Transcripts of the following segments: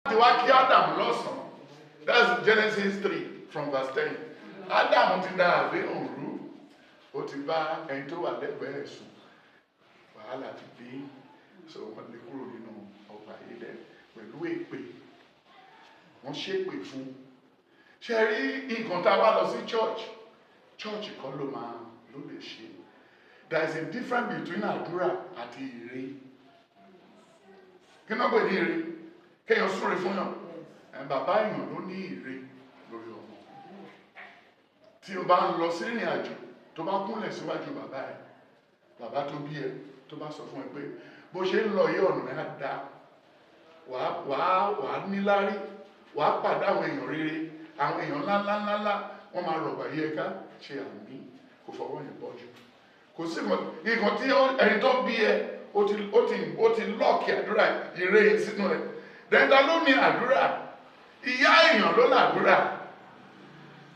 Ti wá kí Ádámù lọ́sàn-án. That's Genesis 3 from verse 10. Ádámù ti da àdéhùn rú, ó ti bá ẹni tó wà lẹ́gbẹ̀ẹ́ sùn, wàhálà ti dé. So wọ́n lè kúrò nínú ọgbà Édẹ́nì pẹ̀lú èpè. Wọ́n ṣépè fún. Ṣe rí nǹkan tá a wá lọ sí church, church kọ́ ló máa ló lè ṣe. There is a difference between àdúrà àti ire. Kí náà pè ní ire? Kéèyàn súre fún yàn. Ẹ̀, bàbá èèyàn ló ní ire lórí ọmọ. Tí o bá ń lọ sí ìrìn àjò, tó bá kúnlẹ̀ síwájú bàbá ẹ, bàbá tó bí ẹ, tó bá sọ fún ẹ pé bó ṣe ń lọ yí, ọ̀nà ẹ̀ á da, wàá níláárí, wàá pàdé àwọn èèyàn rere, àwọn èèyàn ńláńláńláńlá, wọ́n máa rọ̀gbà yí ẹ ká, ṣe àmì, kò fọwọ́ yẹn bọ́jú. Kò sí nǹkan tí ẹni tó bí ẹ, ó ti lock àdúrà ire yìí sínú ẹ. Dẹ́ńtà ló ní àdúrà? Ìyá èèyàn ló làdúrà.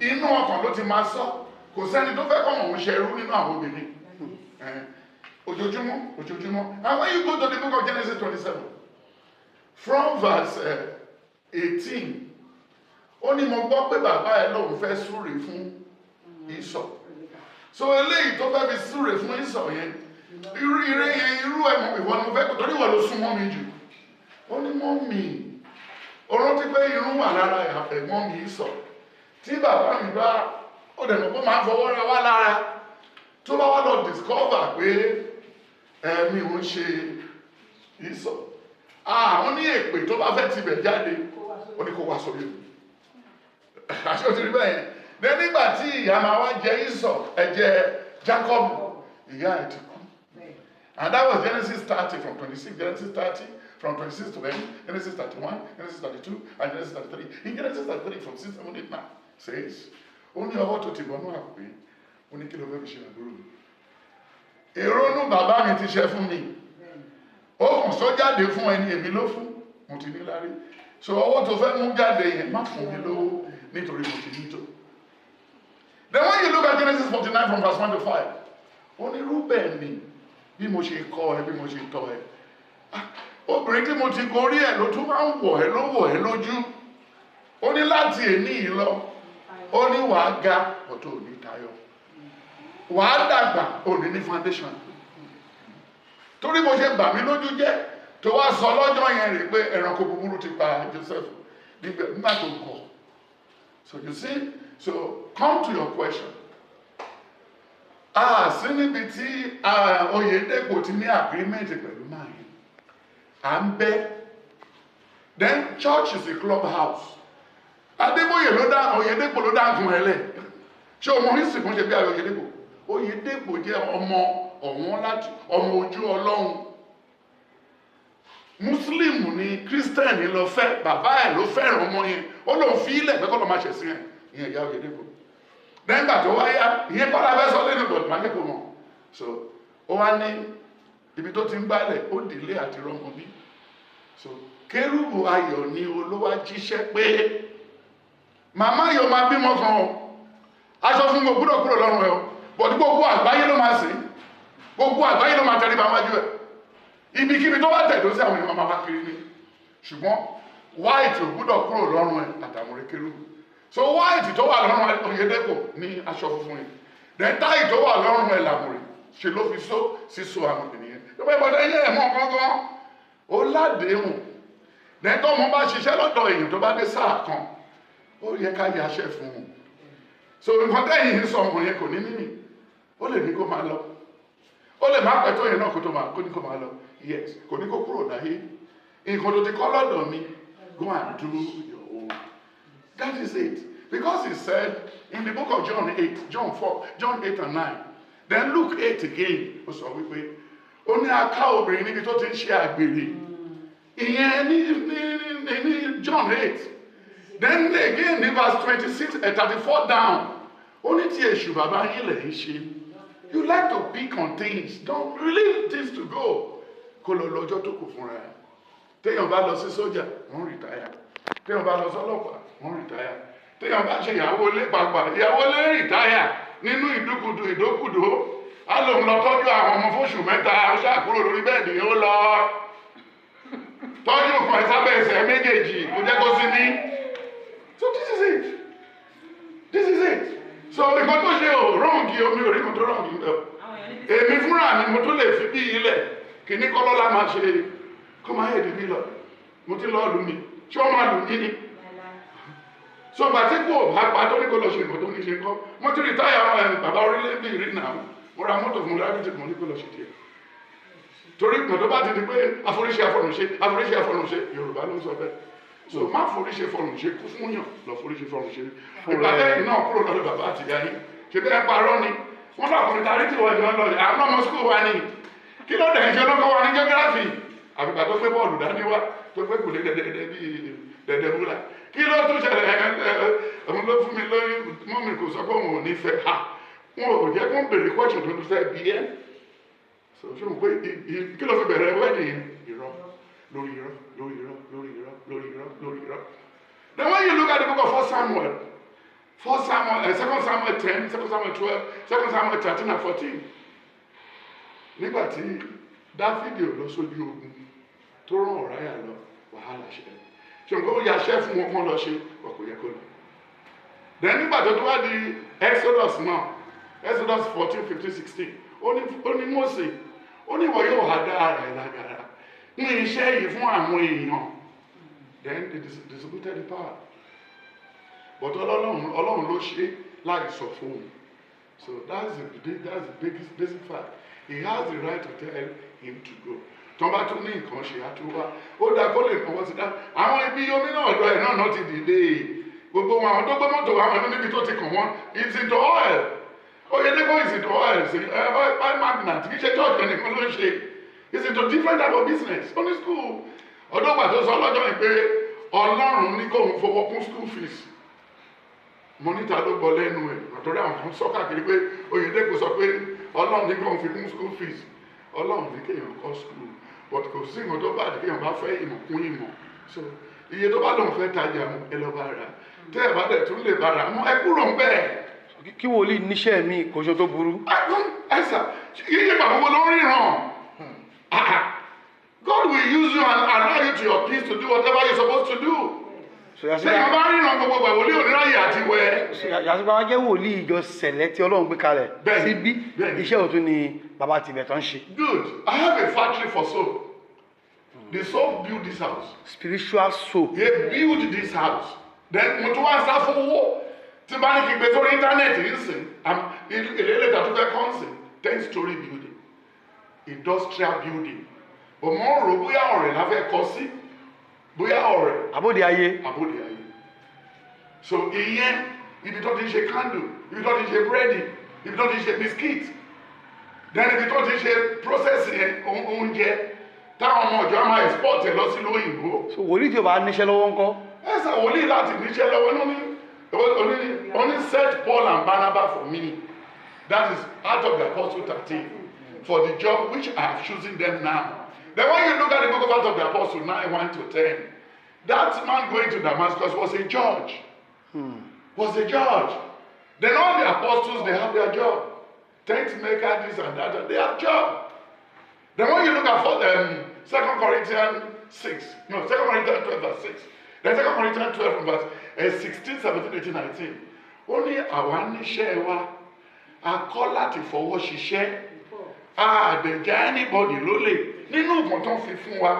Inú ọkàn ló ti máa sọ. Kò sẹ́ni tó fẹ́ kọ́mọ̀ òun ṣe ẹrú nínú àwọn obìnrin. Ojoojúmọ́ ojoojúmọ́. And when you go to the book of Genesis 27 from verse 18, ó ní, "Mo gbọ́ pé bàbá ẹ lòun fẹ́ súre fún Ísọ̀." So eléyìí tó fẹ́ fi súre fún Ísọ̀ yẹn, irú ire yẹn, irú ẹ̀ mọ̀, ìwọ ni mo fẹ́ kó, torí ìwọ ló súnmọ́ mi jù. Ó ní, "Mummy, ó rántí pé irun wà lára ẹ̀gbọ́n mi Ísọ̀. Tí bàbá mi bá ó dẹ̀ mọ̀ pé máa ń fọwọ́ ra wá lára, tó bá wá lọ discover pé ẹ̀mí ò ń ṣe Ísọ̀, àwọn ní èpè tó bá fẹ́ tibẹ̀ jáde, ó ní kó wá sórí mi." Àṣẹ òtí rí bẹ́ẹ̀ yẹn. Then nígbà tí ìyá máa wá jẹ Ísọ̀, ẹ̀jẹ̀ Jacob, ìyá ẹ̀ ti kú. And that was Genesis 30 from 26, Genesis 30 from 26 to end, Genesis 31, Genesis 32, and Genesis 33. In Genesis 33 from 6, 7, 8, 9 says, ó ní ọwọ́ tó ti bọnú àpò yìí, ó ní, "Kí ló fẹ́ fi ṣe, àbúrò mi? Èrònú bàbá mi ti ṣe fún mi. Ó kàn sọ jáde fún ẹni èmi ló fún, mo ti ní lárí. So ọwọ́ tó fẹ́ mú jáde yẹn, má fún mi lówó, nítorí mo ti ní tó." Then when you look at Genesis 49 from verse 1 to 5, ó ní, "Rúbẹ̀nì, bí mo ṣe kọ́ ẹ, bí mo ṣe tọ́ ẹ. Ah, obìnrin tí mo ti gorí ẹ̀ ló tún máa ń wọ̀ ẹ́, ló wọ̀ ẹ́ lójú." Ó ní láti èní yìí lọ, ó ní wàá ga ọ̀tọ̀, ò ní tayọ. Wàá dàgbà, ò ní ní foundation. Torí bó ṣe bà mí lójú jẹ́ tó wá sọ lọ́jọ́ yẹn rè pé ẹranko búburú ti pa Joseph nígbà tó gọ̀. So you see, so come to your question. A sí níbi tí Oyèdèpọ̀ ti ní agreement pẹ̀lú máa yẹn. À ń bẹ́. Then church is a club house. Adébóyè ló dá, Oyèdèpọ̀ ló dá nǹkan ẹ lẹ̀. Ṣé o mọ history kan ṣe bí i Oyèdèpọ̀? Oyèdèpọ̀ jẹ́ ọmọ ọ̀wọ́n láti ọmọ ojú Ọlọ́run. Muslim ni, Christian lọ fẹ́. Bàbá ẹ̀ ló fẹ́ràn ọmọ yẹn, ó lóun fi ilẹ̀ pé kọ́ lọ́ máa ṣẹ̀sìn ẹ̀. Ìyẹn ìyá Oyèdèpọ̀. Nígbà tó wáyá, ìyẹn kọ́ la fẹ́ sọ lẹ́nu, but máa kẹ́kọ̀ọ́ mọ̀. So ó wá ní ibi tó ti ń gbálẹ̀, ó dìlé àti rọmọ bí. So kérúbù ayọ̀ ni olówó jíṣẹ́ pé màmá yóò máa bímọ kan o, aṣọ fún mi ò gbúdọ̀ kúrò lọ́rùn ẹ o, but gbogbo àgbáyé ló máa sìn, gbogbo àgbáyé ló máa tẹríba wájú ẹ. Ibikíbi tó bá tẹ̀dó sí, àwọn èèyàn máa wá kiri ni, ṣùgbọ́n white ò gbúdọ̀ kúrò lọ́rùn ẹ, àtàmúrè kérúbù. So white tó wà lọ́rùn Oyèdèpọ̀ ní aṣọ funfun yẹn, then tie tó wà lọ́rùn ẹ̀ làmùrè ṣe ló fi so síso àwọn ènìyàn tó bá ìbọn ẹyẹ ẹ̀ mọ́ gángan. Ó ládéhùn. Then tọ́mọ bá ṣiṣẹ́ lọ́dọ̀ èèyàn, tó bá dé sáà kan, ó yẹ ká yaṣẹ́ fún un. So nǹkan tẹ́yìn ń sọ ọmọ yẹn kò ní mímì. Ó lè ní kó máa lọ, ó lè má pẹ́ tó yẹn náà kó tó máa kó ní kó máa lọ. Yes, kò ní kó kúrò láyé. Nǹkan tó ti kọ́ lọ́dọ̀ mi, go and do your own. That is it, because he said in the book of John 8, John 4, John 8 and 9, then Luke 8 again, ó sọ wípé ó ní aká obìnrin níbi tó ti ń ṣe àgbèrè. Ìyẹn ní John 8. Then again ní verse 26 and 34 down, ó ní tí èṣù bàbá yín lè ń ṣe. You like to pick on things. Don't leave things to go. Kó lọ lọ́jọ́ tó kù fúnra ẹ̀. Téèyàn bá lọ sí sójà, wọ́n retire. Téèyàn bá lọ sọ́lọ́pàá, wọ́n retire. Téèyàn bá ṣe ìyàwó ilé pàápàá, ìyàwó ilé retire nínú ìdúkudù ìdókùdó. Á lòun lọ tọ́jú àwọn ọmọ fóṣù 3, ó ṣáà kúrò lórí bed, ó lọ tọ́jú nǹkan ẹ̀ sábẹ́ ẹsẹ̀ méjèèjì. Kò Kìíní kọ́ lọ́la máa ṣe kó máa yẹ̀ dìbí lọ. Mo ti lọ́ọ́ lù mí. Ṣé wọ́n máa lù mí ni? So gbàtí kò bá pa tó ní kó lọ ṣe nǹkan tó ní ṣe kọ́. Mo ti retire bàbá orílẹ̀ èdè rí náà. Mo ra mọ́tò fún rábìtì mo ní kó lọ ṣe tiẹ̀. Torí ìgbọ̀n tó bá ti di pé àforíṣe àfọ̀rùnṣe àforíṣe àfọ̀rùnṣe, Yorùbá ló ń sọ bẹ́ẹ̀. So má foríṣe fọ̀rùnṣe kú fún yàn, lọ foríṣe fọ̀rùnṣe. Ìpàdé yìí náà kúrò lọ́dọ̀ bàbá àti ìyá yín. Ṣé bẹ́ẹ̀ parọ́ ni? Wọ́n lọ kùnrin tarí tí wọ́n jọ ń lọ àwọn ọmọ school wa ni. Kí ló dẹ̀ ń ṣe ọlọ́kọ́ wa ní geography? Àfìgbà tó gbé bọ́ọ̀lù dání wá tó gbé kùlé dẹ̀dẹ̀dẹ̀ bíi dẹ̀dẹ̀ búra. Kí ló tún ṣẹlẹ̀? Òun ló fún mi lóyún, mọ́mì kò sọ pé òun ò ní fẹ́ ha. Wọn ò jẹ́ kó ń bèrè question tó fẹ́ bí ẹ́. So ṣé mo pé kí ló fi bẹ̀rẹ̀ wedding yẹn? Irọ́ lórí irọ́ lórí irọ́ lórí irọ́ lórí irọ́ lórí irọ́. Then when you look at the book of 1 Samuel, 1 Samuel, 2 Samuel 10, 2 Samuel 12, 2 Samuel 13 and 14. Nígbà tí Dáfídì ò lọ sójú ogun tó rán Ùráyà lọ, wàhálà ṣẹlẹ̀. Ṣé nǹkan ó yaṣẹ́ fún wọn kán lọ ṣe, wọn kò yẹ kó lọ. Then nígbà tó tó wá di Exodus náà, Exodus 14, 15, 16, ó ní Mósè, ó ní ìwọ yóò há dá ara ẹ̀ lágara ní iṣẹ́ yìí fún àwọn èèyàn. Then they distributed the power. But Ọlọ́run ló ṣe láì sọ fún un. So that's the biggest basic fact. He has the right to tell him to go. Tó bá tún ní nǹkan ṣe àtúwá. Ó dáa kó lè fọwọ́ sí dá. Àwọn ibi omi náà ọ̀dọ́ ẹ̀ náà ti dìde. Gbogbo wọn àwọn tó gbé mọ́tò àwọn ẹ̀mí níbi tó ti kàn wọ́n. It's into oil. Oyedepo is into oil. Oil magnate. Kì í ṣe church ẹnìkan ló ń ṣe. It's into different type of business. Ó ní school. Ọdún ìgbà tó sọ lọ́jọ́ yìí pé Ọlọ́run ní kóun fowó kún school fees. Mo níta ló gbọ́ lẹ́nu ẹ̀ àtọ́rí àwọn kan sọ káàkiri pé Oyèdèpọ̀ sọ pé Ọlọ́run ní kóun fi kún school fees. Ọlọ́run ní kéèyàn kọ́ school, but kò sí nǹkan tó bá àdé kéèyàn bá fẹ́ ìmọ̀ kún ìmọ̀. So iye tó bá lòun fẹ́ tajà mú ẹ lọ bá rà, tẹ́ ẹ bá dẹ̀ tún lè bá rà mú ẹ kúrò ń bẹ́ẹ̀. Kí wòlíì níṣẹ́ mi kò ṣe tó burú. Ẹ̀sà yíyí bàbá wo ló ń ríran? God will use you and allow you to your peace to do whatever you're supposed to do. Ṣé bá ríran gbogbo ìgbà wòlíì oníráyè àti wẹ̀? Yàtúbà wá jẹ́ wòlíì ìjọ sẹ̀lẹ̀ tí Ọlọ́run gbé kalẹ̀ síbí, iṣẹ́ òtún ni bàbá tìbẹ̀ tó ń ṣe. Good. I have a factory for soap. The soap build this house. Spiritual soap. They build this house. Then mo tún wá sá fún owó tí bá ní kí n gbé sórí íńtánẹ́ẹ̀tì nísìn, ìrẹ́lẹ̀ tó fẹ́ kọ́ 10-story building, industrial building. But mo ń rò bóyá ọ̀rẹ́ la fẹ́ kọ́ sí, bóyá ọ̀rẹ́. Àbóde ayé. Àbóde ayé. So ìyẹn ibi tó ti ń ṣe candle, ibi tó ti ń ṣe búrẹ́dì, ibi tó ti ń ṣe biscuit, then ibi tó ti ń ṣe processing oúnjẹ táwọn ọmọ ọjọ́ máa export ẹ̀ lọ sí lóyìnbó. So wòlíì tí o bá níṣẹ́ lọ́wọ́ ńkọ́? Ẹ sà wòlíì láti níṣẹ́ lọ́wọ́ ní only set Paul and Barnabas for me. That is out of the Apostle 13. For the job which I have chosen them now. Then when you look at the book of Acts of the Apostle 9, 1 to 10, that man going to Damascus was a judge. Was a judge. Then all the apostles, they have their job. Tent maker, this and that, they have job. Then when you look at 2 Corinthians 6, no, 2 Corinthians 12 verse 6, then 2 Corinthians 12 verse 16, 17, 18, 19. Only àwa níṣẹ́ wa, a kọ́ láti fọwọ́ ṣiṣẹ́, a dẹ̀ já anybody lólè nínú nǹkan tó ń fi fún wa,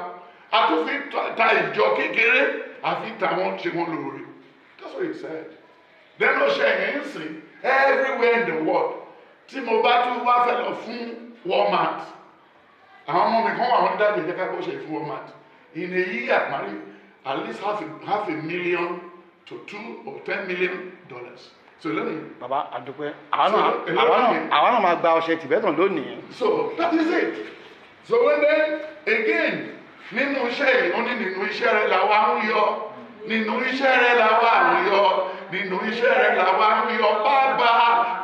a tún fi ta ìjọ kékeré, a fi ta wọ́n ṣe wọ́n lóore. That's what he said. Then ó ṣe ẹ̀yìn ń sìn everywhere in the world. Tí mo bá tún wá fẹ́ lọ fún Walmart, àwọn ọmọ mi kan wà wọ́n dájú ìjẹ́ ká bó ṣe fún Walmart. In a year, marry at least $500,000 to $2 or $10 million. So let me. Bàbá àdúpẹ́, àwa náà máa gba ọṣẹ Tibetan lónìí. So that is it. So when then again, nínú iṣẹ́ yìí, ó ní nínú iṣẹ́ rẹ̀ làwa ń yọ, nínú iṣẹ́ rẹ̀ làwa ń yọ, nínú iṣẹ́ rẹ̀ làwa ń yọ, bàbá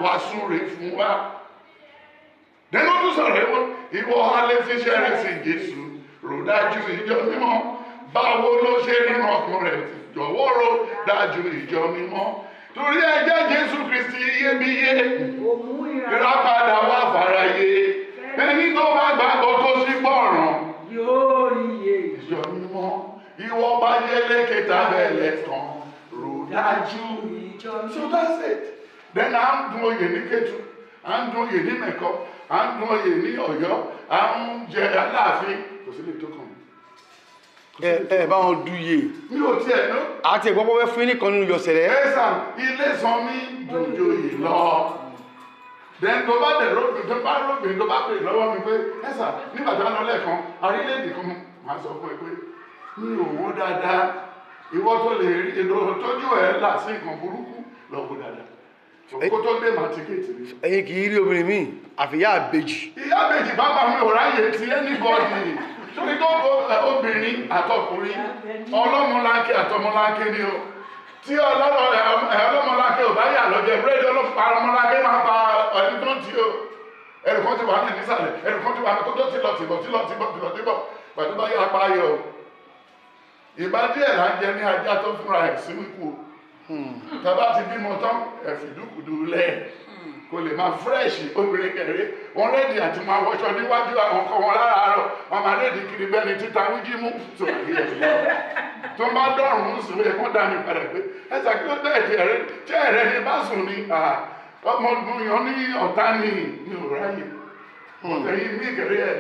wá súre fún wa. Then ó tún sọ̀rọ̀ ìwọ alẹ́ fi iṣẹ́ rẹ̀ sí Jésù, rò dájú ìjọ mímọ́, báwo ló ṣe nínú ọkàn rẹ̀ jọ̀wọ́ rò dájú ìjọ mímọ́. Torí ẹ̀jẹ̀ Jésù Kristi iyebíye, ìràpadà wà fàráyé, ẹni tó bá gbàgbọ́ tó sì gbọ́ràn yóò rí iye. Ìjọ mímọ́, ìwọ bá yẹlé kẹta bẹ̀lẹ̀ tán, rò dájú. So that's it. Then à ń dun oyè ní Kétu, à ń dun oyè ní Mẹ̀kọ, à À ń dun oyè ní Ọ̀yọ́, à ń jẹ Aláàfin, kò sí lè tó kàn mí. Ẹ ẹ bá wọn duyè? Mi ò tiẹ̀ ná. Àti ẹ̀gbọ́n pọ́ fẹ́ fún yín nìkan nínú ìjọ Sẹ̀lẹ́. Ẹ̀sà ilé san mí dùnjòyè lọ. Then tó bá dẹ̀ róbìn, tó bá róbìn, tó bá pè lọ́wọ́ mi pé ẹ̀sà nígbà tó bá lọ lẹ́ẹ̀kan arílẹ̀-èdè kan, màá sọ fún ẹ pé mi ò wó dáadáa. Ìwọ tó lè rí èlò tójú ẹ̀ là sí nǹkan burúkú, lọ wó dáadáa. Kó tó dé, màá tíkẹ́ẹ̀tì mi. Ẹ̀yin kì í rí obìnrin míì àfi ìyá àbèjì? Ìyá méjì bàbá mi ò ráyè ti anybody torí tó obìnrin àtọkùnrin, ọlọ́mọláńkè àtọmọláńkè ni o. Tí ọlọ́mọláńkè ò bá yà lọ́jọ́ búrẹ́dì, ọlọ́mọláńkè máa pa ẹni tó ń tí o. Ẹnì kan ti wà ní nísàlẹ̀, ẹnì kan ti wà ní kótó tí lọ tìbọ̀ tí lọ tìbọ̀ tí lọ tìbọ̀ pẹ̀lú bá yà pa ayọ̀ o. Ìbá díẹ̀ là ń jẹ ní ajá tó fúnra ẹ̀ sí wíkú o. Tàbá ti bímọ tán, ẹ̀fìdúkùdù lẹ̀ kò lè máa fresh. Obìnrin kẹrẹ wọn ready àti máa wọṣọ níwájú àwọn ọkọ wọn láràárọ̀, wọn máa ready kiri bẹ́ẹ̀ ni títa wíjí mú tó rí ẹ̀ lọ. Tó bá dọ̀rùn ń sùn, yẹ kó dá mi padà pé ẹ ṣàkíyèsí bẹ́ẹ̀ tí ẹ̀rẹ́ tí ẹ̀rẹ́ ni bá sùn ni ọmọ yan ní ọ̀tá ni mi ò ráyè ọ̀tẹ̀yìn mí kẹrẹ ẹ̀.